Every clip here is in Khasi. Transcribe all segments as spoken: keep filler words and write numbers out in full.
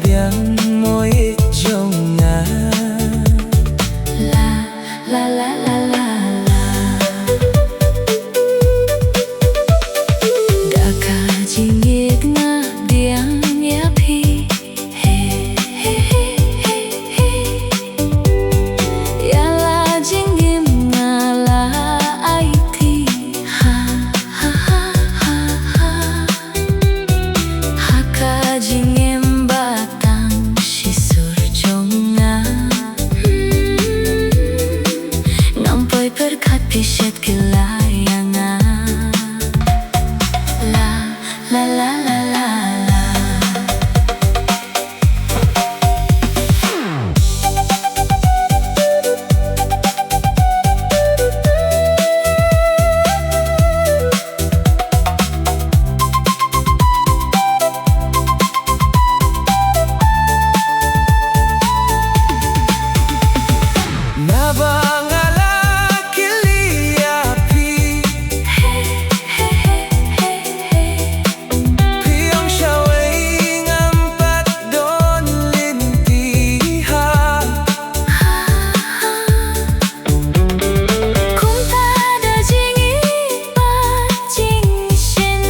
biang mo ïeit jong nga. La, la, la, la, la, la. Da ka jingïeit nga biang ïa phi. He, he, he, he, he. Ïa la jingim nga la aiti. Ha, ha, ha, ha, ha. Ha ka jingim ba tang shi sur jong nga. Hmm. Ngam poi pyrkhat phi shet ki la ïa nga. La, la, la, la, la, la. Naba nga la kylli ïa phi. Phi ong shawei ngam pat don lynti ha. Kumta da jingïeit bad jingsngewsih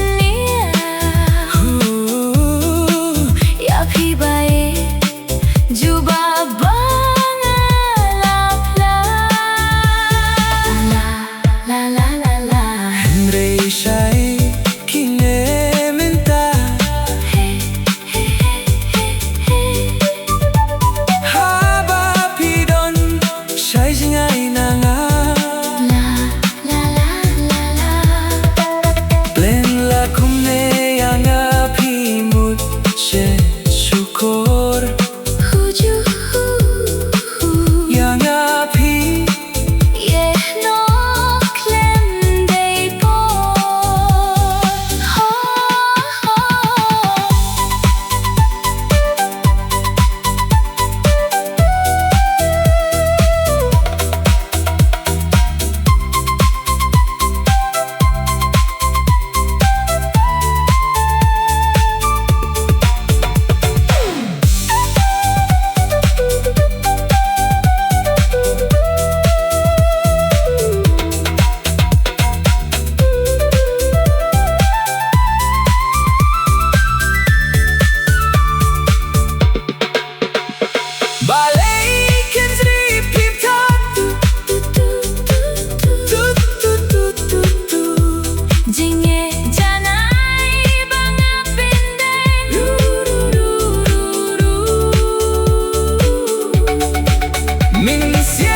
ïa phi ba ïeit. Jubab ba nga lap la. La, la, la, la, la. Hynrei shai kine mynta. He, he, he, he, he. Haba phi don shai jngai na nga. La, la, la, la, la. Plan la kumne ïa nga phi mut shet shukor. Hu ju hu hu. Ïa nga phi. Ïeh noh khlem dei por. Ho, ho. Balei kin sri pip ta tu, tu, tu, tu, tu. Jingeh janai ba nga pyndeng. Ru, ru, ru, ru, ru. Mynsiem